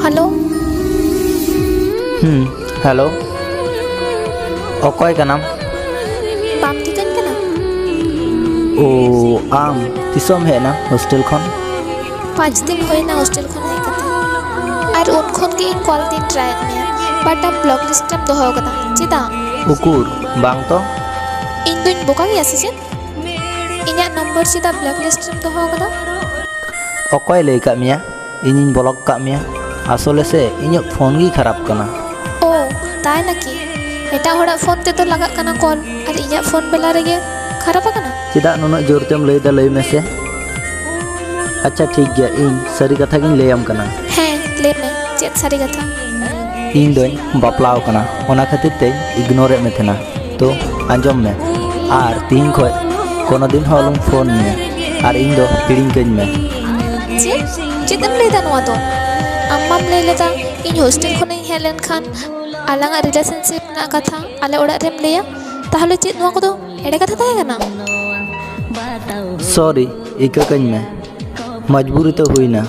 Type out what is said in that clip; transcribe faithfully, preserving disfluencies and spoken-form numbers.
Hello. ᱦᱩᱸ, hello. ᱚᱠᱚᱭ ᱠᱟᱱᱟᱢ? ᱵᱟᱢ ᱴᱷᱤᱠᱟᱹᱧ ᱠᱟᱱᱟ? ᱳ, ᱟᱢ ᱛᱤᱥᱚᱜ ᱮᱢ ᱦᱮᱡ ᱮᱱᱟ ᱦᱳᱥᱴᱮᱞ ᱠᱷᱚᱱ? ᱯᱟᱸᱪ ᱫᱤᱱ ᱦᱩᱭᱱᱟ ᱦᱳᱥᱴᱮᱞ ᱠᱷᱚᱱ ᱦᱮᱡ ᱠᱟᱛᱮ, ᱟᱨ ᱩᱱ ᱠᱷᱚᱱ ᱜᱮ ᱤᱧ ᱠᱚᱞ ᱛᱤᱧ ᱴᱨᱟᱭᱮᱫ ᱢᱮᱭᱟ, ᱵᱟᱴ ᱟᱢ ᱵᱞᱚᱠ ᱞᱤᱥᱴ ᱨᱮᱢ ᱫᱚᱦᱚ ᱟᱠᱟᱫᱟ᱾ ᱪᱮᱫᱟᱜ? ᱩᱠᱩᱨ, ᱵᱟᱝ ᱛᱚ᱾ ᱤᱧ ᱫᱩᱧ ᱵᱚᱠᱟ ᱜᱮᱭᱟ ᱥᱮ ᱪᱮᱫ? ᱤᱧᱟᱹᱜ ᱱᱚᱢᱵᱚᱨ ᱪᱮᱫᱟᱜ ᱵᱞᱚᱠ ᱞᱤᱥᱴ ᱨᱮᱢ ᱫᱚᱦᱚ ᱟᱠᱟᱫᱟ? ᱚᱠᱚᱭ ᱞᱟᱹᱭ ᱟᱠᱟᱫ ᱢᱮᱭᱟ ᱤᱧᱤᱧ ᱵᱞᱚᱠ ᱠᱟᱜ ᱢᱮᱭᱟ? ᱟᱥᱚᱞᱮ ᱥᱮ ᱤᱧᱟᱹᱜ ᱯᱷᱳᱱ ᱜᱮ ᱠᱷᱟᱨᱟᱯ ᱠᱟᱱᱟ᱾ ᱳ, ᱛᱟᱭ ᱱᱟᱠᱤ? ᱮᱴᱟᱜ ᱦᱚᱲᱟᱜ ᱯᱷᱳᱱ ᱛᱮᱫᱚ ᱞᱟᱜᱟᱜ ᱠᱟᱱᱟ ᱠᱚᱞ, ᱟᱨ ᱤᱧᱟᱹᱜ ᱯᱷᱳᱱ ᱵᱮᱞᱟ ᱨᱮᱜᱮ ᱠᱷᱟᱨᱟᱯ ᱟᱠᱟᱱᱟ? ᱪᱮᱫᱟᱜ ᱱᱩᱱᱟᱹᱜ ᱡᱳᱨ ᱛᱮᱢ ᱞᱟᱹᱭ ᱮᱫᱟ, ᱞᱟᱹᱭ ᱢᱮᱥᱮ? ᱟᱪᱪᱷᱟ, ᱴᱷᱤᱠ ᱜᱮᱭᱟ, ᱤᱧ ᱥᱟᱹᱨᱤ ᱠᱟᱛᱷᱟ ᱜᱤᱧ ᱞᱟᱹᱭᱟᱢ ᱠᱟᱱᱟ᱾ ᱦᱮᱸ, ᱞᱟᱹᱭ ᱢᱮ, ᱪᱮᱫ ᱥᱟᱹᱨᱤ ᱠᱟᱛᱷᱟ? ᱤᱧ ᱫᱚᱧ ᱵᱟᱯᱞᱟᱣ ᱠᱟᱱᱟ, ᱚᱱᱟ ᱠᱷᱟᱹᱛᱤᱨ ᱛᱮᱧ ᱤᱜᱱᱳᱨᱮᱫ ᱢᱮ ᱛᱟᱦᱮᱱᱟ᱾ ᱛᱚ ᱟᱸᱡᱚᱢ ᱢᱮ, ᱟᱨ ᱛᱤᱦᱤᱧ ᱠᱷᱚᱡ ᱠᱳᱱᱳ ᱫᱤᱱ ᱦᱚᱸ ᱟᱞᱚᱢ ᱯᱷᱳᱱ ᱤᱧᱟ, ᱟᱨ ᱤᱧ ᱫᱚ ᱦᱤᱲᱤᱧ ᱠᱟᱹᱧ ᱢᱮ᱾ ᱪᱮᱫ? ᱪᱮᱫ ᱮᱢ ᱞᱟᱹᱭᱫᱟ ᱱᱚᱣᱟ ᱫᱚ? ᱟᱢ ᱢᱟᱢ ᱞᱟᱹᱭ ᱞᱮᱫᱟ ᱤᱧ ᱦᱳᱥᱴᱮᱞ ᱠᱷᱚᱱᱤᱧ ᱦᱮᱡ ᱞᱮᱱᱠᱷᱟᱱ ᱟᱞᱟᱝᱟᱜ ᱨᱤᱞᱮᱥᱚᱱᱥᱤᱯ ᱨᱮᱱᱟᱜ ᱠᱟᱛᱷᱟ ᱟᱞᱮ ᱚᱲᱟᱜ ᱨᱮᱢ ᱞᱟᱹᱭᱟ, ᱛᱟᱦᱚᱞᱮ ᱪᱮᱫ ᱱᱚᱣᱟ ᱠᱚᱫᱚ ᱮᱲᱮ ᱠᱟᱛᱷᱟ ᱛᱟᱦᱮᱸ ᱠᱟᱱᱟ? ᱥᱚᱨᱤ, ᱤᱠᱟᱹ ᱠᱟᱹᱧ ᱢᱮ, ᱢᱚᱡᱽᱵᱩᱨᱤ ᱛᱮ ᱦᱩᱭᱱᱟ᱾